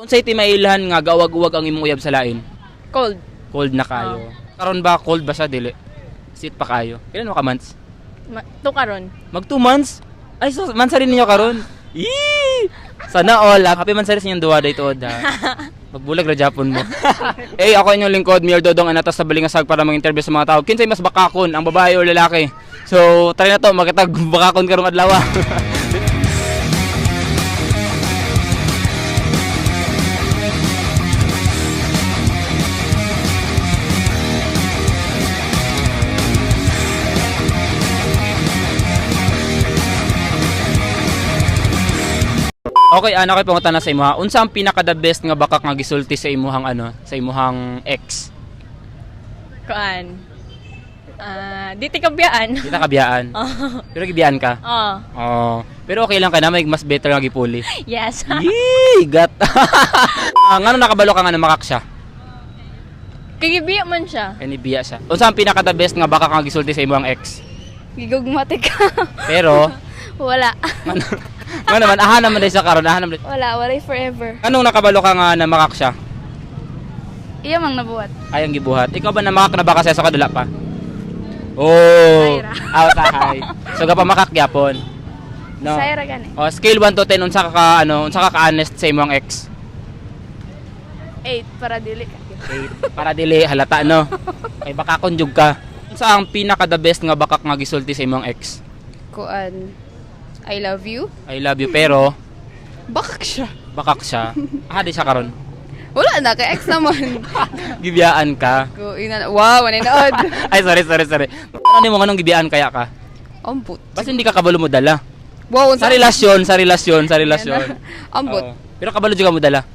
Unsay timailhan nga gawag-uwag ang imong uyab sa lain? Cold. Cold na kayo. Karon ba cold ba siya dili? Sit pa kayo. Pila na ka months? To karon. Mag 2 months? Ay, so mansari ninyo karon. Yee! Sana all. Ah. Happy mansari sa inyong duwa day tuod ha. Magbulag ra Japon mo. Eh, ako inyong lingkod, Mayor Dodong Anatas sa Balingasag para mag-interview sa mga tao. Kinsay mas bakakon, ang babae o lalaki? So, try na to, makitag bakakon karong adlaw. Okay, ana kay pangutan na sa imuha. Unsa ang pinaka the best nga bakak nga gisulti sa imuhang ano, sa imuhang ex? Kuan. Ah, di ti kabiyaan. Di ta kabiyaan. Pero gibiyaan ka. Oh. Oh. Pero okay lang ka na may mas better nga gipuli. Yes. Yee, gat. Ah, ngano nakabalo ka nga na makak siya? Kagibiya man siya. Kay nibiya siya. Unsa ang pinaka the best nga bakak nga gisulti sa imuhang ex? Gigugmatik ka. Pero Wala. ngano ngano naman aha naman day sa karon, aha naman. Wala, walay forever. Anong nakabalo ka nga na makak siya? Iya mang nabuhat. Ay ang gibuhat. Ikaw ba na makak na ba kasi sa kadala pa? Oh. Sayra. Ah, tahay. So gapa makak gyapon. No. Sayra gani. Oh, scale 1 to 10 unsa ka ka ano, unsa ka ka-honest sa imong ex? 8 para dili ka. 8 para dili halata no. Kay baka kunjug ka. Unsa ang pinaka the best nga bakak nga gisulti sa imong ex? Kuan, I love you. I love you pero Bakak siya. bakak siya. Ah, di siya karon. Wala na, kay ex naman. Gibiyaan ka. Ko, ina, wow, maninood. Ay, sorry, sorry, sorry. Ano nimo nganong gibiyaan kaya ka? Ambot. Basta hindi ka kabalo mo dala. Wow, Sa relasyon, sa relasyon, sa relasyon. Ambot. Oo. Pero kabalo jud ka mo dala.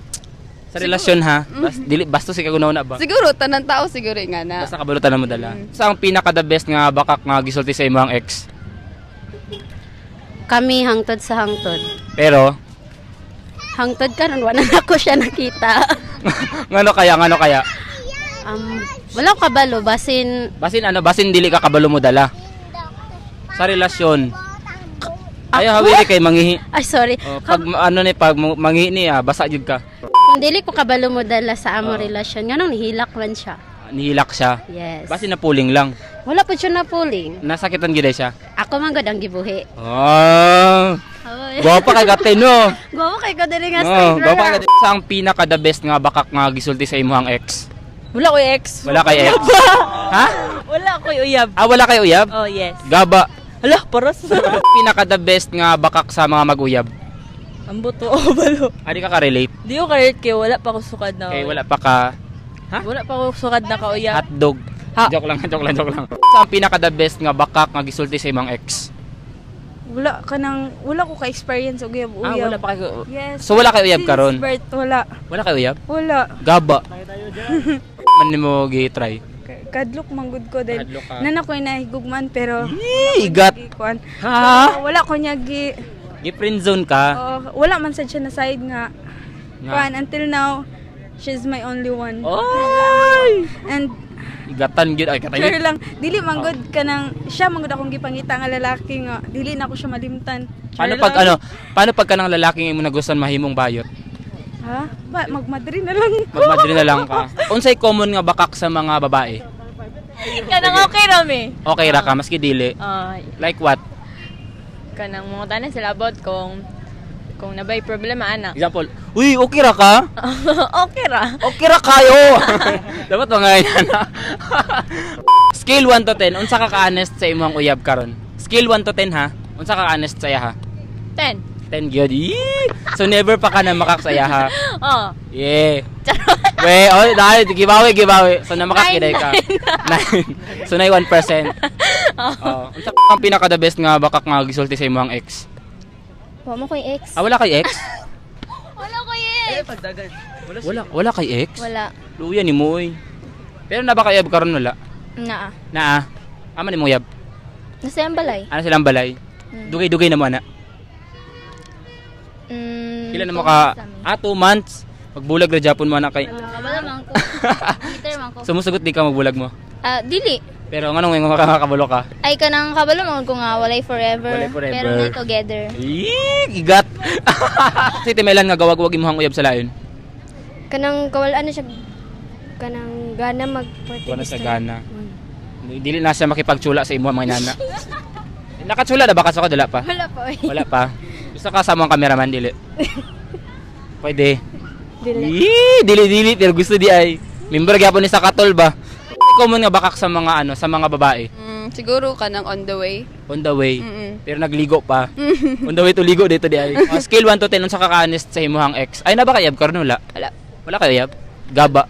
Sa relasyon ha. Bas, dili bastos ikaw na ba? Siguro, tanan tao siguro nga na. Basta kabalo tanan mo dala. Sa ang pinaka the best nga bakak nga gisulti sa imong ex? Kami hangtod sa hangtod. Pero Hangtod karon wala na ako siya nakita. ngano kaya, ngano kaya? Wala ko kabalo basin Basin ano, basin dili ka kabalo mo dala. Sa relasyon. Ay, hawili kay mangihi. Ay, sorry. Oh, pag ano ni pag mangihi ni ah, basa jud ka. Kung dili ko kabalo mo dala sa amo Oo. relasyon, nganong nihilak man siya. Nihilak siya. Yes. Basin na puling lang. Wala po siya napuling. Nasakitan gid siya. Ako man gud ang gibuhi. Oh. Oy. Gwapa kay gate no. Gwapo kay ko diri nga No, side. gwapa kay gate. Sa ang pinaka the best nga bakak nga gisulti sa imong ex? Wala ko ex. Wala kay ex. Ha? Wala ko uyab. Ah, wala kay uyab? Oh, yes. Gaba. Hala, paros. Pinaka the best nga bakak sa mga maguyab. Ambot to, oh, balo. Adi ka ka-relate? Di ko ka-relate kay wala pa ko sukad na. Kay wala pa ka Ha? Wala pa ko sukad na kauyab. hotdog. Ha. Joke lang, joke lang, joke lang. Sa ang pinaka the best nga bakak nga gisulti sa imong ex? Wala ka nang, wala ko ka-experience og uyab Ah, uyab. wala pa kayo. Yes. So wala kay uyab Since karon? birth, wala. Wala kay uyab? Wala. Gaba. Man nimo gi-try. Kadlok man gud ko dahil Kadlok ka. nana ko nahigugman pero Yee, gat. kuan. Ha? Wala ko niya gi Gi-friend zone ka. oh, wala man sad siya na side nga. Nga. Kuan until now she's my only one. Oy! And Igatan gyud ay katay. sure lang dili man gud kanang siya man gud akong gipangita nga lalaki nga dili na ako siya malimtan. Sure Paano pag lang. ano, paano pag kanang lalaking imo nagustuhan mahimong bayot? Ha? Ba magmadri na lang ko. Magmadri na lang ka. Unsay common nga bakak sa mga babae? Kanang okay rami. Okay ra ka maski dili. Ah, Like what? kanang mga tanan sila about kung nabay problema ana. Example, uy, okay ra ka? Okay ra. Okay ra kayo. Dapat mga yan. Scale 1 to 10, unsa ka ka-honest sa imong uyab karon? Scale 1 to 10 ha. Unsa ka ka-honest sa iya ha? 10. 10 gyud. Yee! So never pa ka na makak sa iya ha. Oh. Yeah. We, oh, dahil gibawi, gibawi. So namakakiday ka. Nine. So nay 1%. Oh. Unsa ang pinaka the best nga bakak nga gisulti sa imong ex? Wa mo ko'y ex. Ah, wala kay ex? Wala ko'y ex. Wala, wala kay ex? Wala. Luya ni mo oy. Pero na ba kay uyab karon wala? Naa. Naa. Ama ni mo uyab. Nasa yung balay. Ano silang balay? Dugay-dugay na mo ana. Mm, Pila na mo 2 ka? months kami. Ah, 2 months. Magbulag ra Japon mo ana kay. Kabalo man ko. Peter man ko. Sumusagot di ka magbulag mo. Ah, dili. Pero nganong ingon ka makabalo ka? Ay kanang kabalo man ko nga walay forever. Walay forever. Pero may together. Eee, igat. Kasi timelan nga gawag-wag imuhang uyab sa lain. Kanang kawala na siya kanang gana mag Wala sa gana. Dili na siya makipagtsula sa imo, mga nana. Nakatsula na ba ka sa dala pa? Wala pa oy. Wala pa. Gusto ka sa mong cameraman, dili? Pwede. Dili. Yee, dili dili pero gusto di ay. Member gyapon ni sa katol ba? Common nga bakak sa mga ano, sa mga babae. Siguro kanang on the way. On the way. Pero nagligo pa. On the way to ligo dito di ay. Scale 1 to 10, unsa ka ka-honest sa imuhang ex? Ay, na ba kayab karon wala? Wala. Wala kayab? Gaba.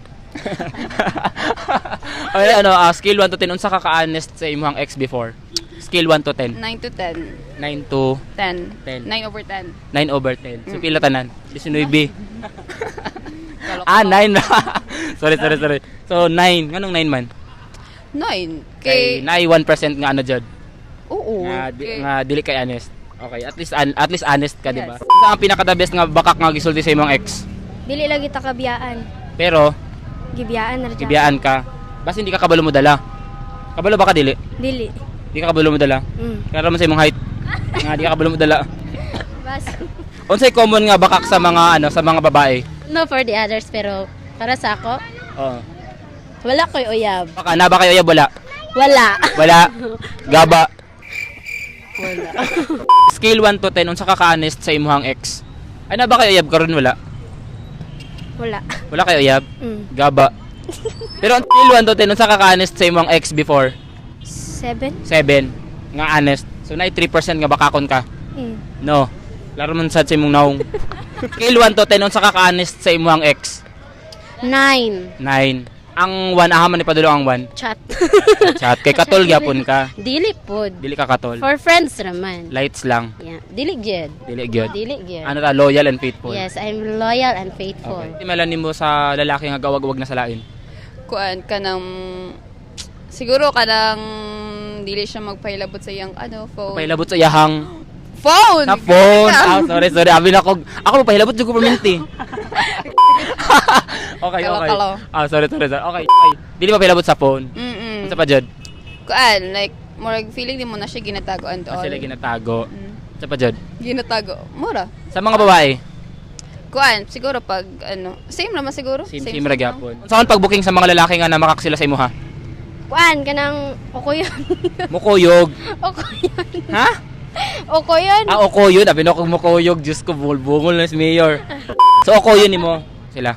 Ay, ano, scale 1 to 10, unsa ka ka-honest sa imuhang ex before? Scale 1 to 10. 9 to 10. 9 to 10. 10. 9 over 10. 9 over 10. So pila tanan? 19. 9. Sorry, sorry, sorry. So 9. Nganong 9 man? 9. Kay Kay, nay 1% nga ano jud. Oo. Nga, di, Kay, nga dili kay honest. Okay, at least honest ka, di ba? Yes. Sa ang pinaka the best nga bakak nga gisulti sa imong ex. Dili lagi ta kabiyaan. Pero Gibiyaan na ra siya. gibiyaan ka. Basta hindi ka kabalo mo dala. Kabalo ba ka dili? Dili. Di ka kabalo mo dala. Klaro man sa imong height. Nga di ka kabalo mo dala. Bas. Unsay common nga bakak sa mga ano, sa mga babae? No for the others, pero para sa ako, Oo. wala ko'y uyab. Baka na ba kayo uyab wala? Wala. Wala. Gaba. Wala. Scale 1 to 10, unsa ka ka-honest sa imuhang ex? Ay, na ba kayo uyab karon wala? Wala. Wala kayo uyab? Mm. Gaba. Pero ang scale 1 to 10, unsa ka ka-honest sa imong ex before? 7? 7. Nga honest. So na 3% nga bakakon ka. No. Laro man sad sa imong naong. Scale 1 to 10, unsa ka ka-honest sa imong ex? 9. 9. Ang 1 aha man ni padulong ang 1. Chat. Chat kay katol gyapon ka. Dili pod. Dili ka katol. For friends raman. Lights lang. Yeah. Dili gyud. Dili gyud. Dili gyud. Ano ta, loyal and faithful. Yes, I'm loyal and faithful. Okay. Timala nimo sa lalaki nga gawag-wag na sa lain. Kuan kanang siguro kanang dili siya magpahilabot sa iyang ano phone. Pahilabot sa iyahang Phone. sa phone. Ah, sorry, sorry. Abi na ko. Ako pahilabot jud ko perminti. Okay. Kalo-kalo. Ah, sorry, sorry, sorry. Okay. Dili pa pahilabot sa phone. Unsa pa jud? Kuan like murag feeling di mo na siya ginatago and all. Ah, sila ginatago. Unsa pa jud? Ginatago. Mura. Sa mga babae, Kuan siguro pag ano, same naman siguro. same same ra gyapon. Unsa kon pag-booking sa mga lalaki nga namakak sila sa imuha? Kuan kanang okoyon. Mukuyog. Okoyon. Ha? Okoyon. Ah, okoyon. Abi na ko mukuyog. Diyos ko, bungol na si Mayor. So, okoyon nimo sila.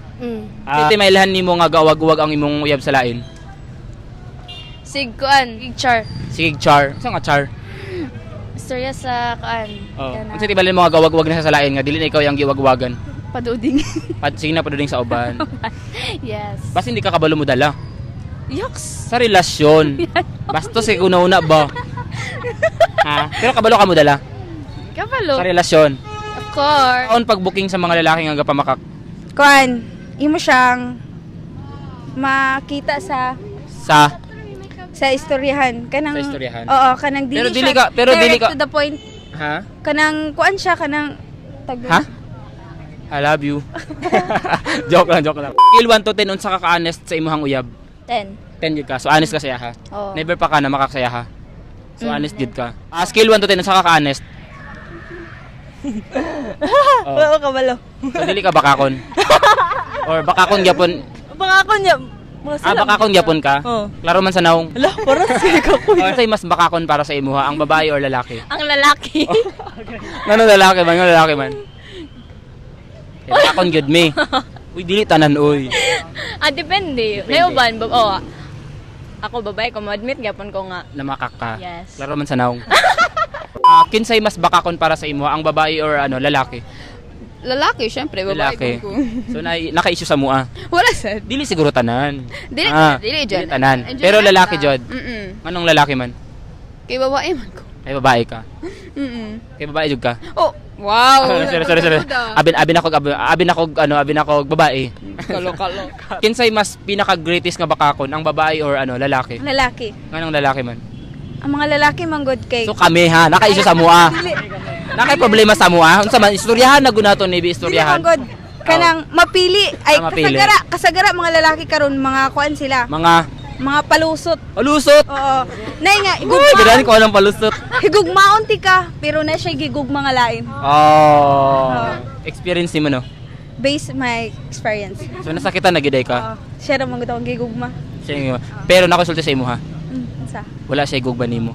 Ah, iti mailhan nimo nga gawag-wag ang imong uyab sa lain. Sig kuan, sig char. Sige, char. Saan nga char? Istorya sa kuan. Oh. Unsa ti balin mo nga gawag-wag na sa lain nga dili na ikaw yung giwagwagan. Paduding. Pad sige na paduding sa uban. Yes. Basta hindi ka kabalo mo dala. Yucks! Sa relasyon. Bastos kay una-una ba? Ha? Pero kabalo ka mo dala Kabalo. sa relasyon. Of course. Taon pag-booking sa mga lalaki nga gapamakak Kuan, imo siyang makita sa sa sa istoryahan kanang Sa istoryahan. Oo, kanang dili Pero dili siya pero dili direct ka- to the point. Ha? Kanang kuan siya kanang tag Ha? I love you. Joke lang, joke lang. Scale 1 to 10, unsa ka ka-honest sa imuhang uyab? 10. 10 gyud ka. So honest ka sa iya ha. Oo. Never pa ka na makak sa iya ha. So honest gyud ka. Ah, scale 1 to 10, unsa ka ka-honest? Oh. Oo, kabalo. So dili ka bakakon. Or bakakon gyapon. Baka ako niya. Mga Ah, bakakon gyapon ka. Oo. Klaro man sa naong. Ala, parang sige ka ko. Or say mas bakakon para sa imuha, ang babae or lalaki? Ang lalaki. Ngano lalaki man, ngano lalaki man. Eh, bakakon gyud me. Uy, dili tanan uy. Ah, depende. Depende. May uban, oh, ako babae ko, ma-admit gyapon ko nga. Namakak ka. Yes. Klaro man sa naong. Ah, kinsay mas bakakon para sa imuha, ang babae or ano, lalaki? Lalaki syempre, babae Lalaki. ko. So na naka-issue sa mua. Wala sad. Dili siguro tanan. Dili Ah, dili jud. dili tanan. In Pero general, lalaki ah, jud. Anong lalaki man? Kay babae man ko. Ay babae ka. Kay babae jud ka. Oh, wow. Sorry, sorry, sorry. Abin abin ako abin, abin ako ano, abin ako babae. Kalo kalo. Kinsay mas pinaka greatest nga bakakon, ang babae or ano, lalaki? Lalaki. Nganong lalaki man? Ang mga lalaki manggod kay So kami ha, naka-issue sa mua. Dili. Naka problema sa mua. Unsa man istoryahan na gunato ni Dili istoryahan. manggod kanang mapili ay Ah, mapili. kasagara kasagara mga lalaki karon mga kuan sila, Mga mga palusot. palusot. Oo. Nay nga Uy, ganahan higugma, ko alam palusot. higugmaon ti ka pero na siya gigugma nga lain. Oh. Experience nimo no. Based my experience. So nasakitan na gid ka. Oo. Siya ra man gud akong gigugma. Siya yung- Pero nakonsulta sa imo ha. Sa. Wala siya gugma nimo.